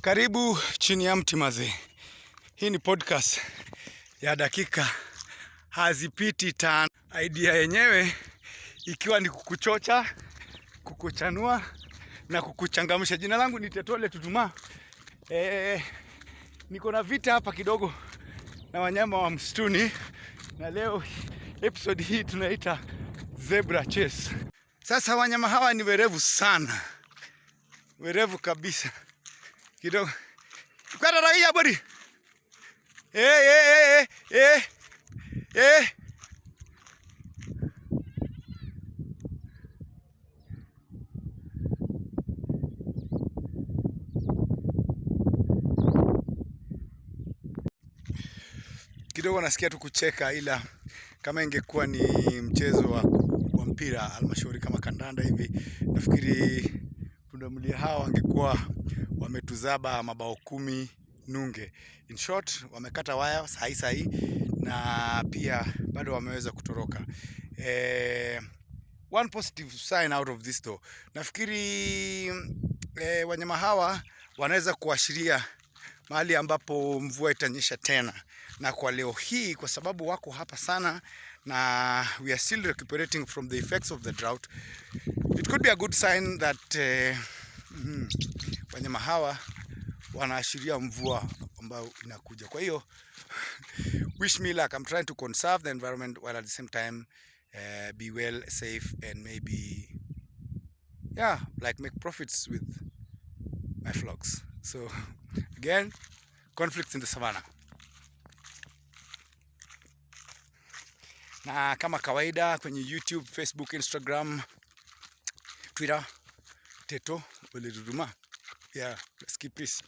Karibu Chini ya Mti, mazee. Hii ni podcast ya dakika hazipiti 5. Idea yenyewe ikiwa ni kukuchocha, kukuchanua na kukuchangamsha. Jina langu ni Tetole Tutuma. Niko na vita hapa kidogo na wanyama wa msituni, na leo episode hii tunaita Zebra Chase. Sasa wanyama hawa ni werevu sana, werevu kabisa kidogo. Kwenda raia bori. Eh, eh, eh, eh, eh. Kidogo nasikia tu kucheka, ila kama ingekuwa ni mchezo wa mpira almashauri kama kandanda hivi, nafikiri pundamilia hawa wangekuwa wametuzaba mabao 10-0. In short, wamekata waya sahi sahi na pia bado wameweza kutoroka. One positive sign out of this though, nafikiri wanyama hawa wanaweza kuashiria mahali ambapo mvua itanyesha tena, na kwa leo hii, kwa sababu wako hapa sana na we are still recuperating from the effects of the drought, it could be a good sign that wanyama hawa wanaashiria mvua ambayo inakuja. Kwa hiyo wish me luck. I'm trying to conserve the environment while at the same time be well, safe and maybe like make profits with my flocks. So again, conflicts in the savannah. Na kama kawaida kwenye YouTube, Facebook, Instagram, Twitter, Teto Ole Duduma. Yeah, let's keep peace.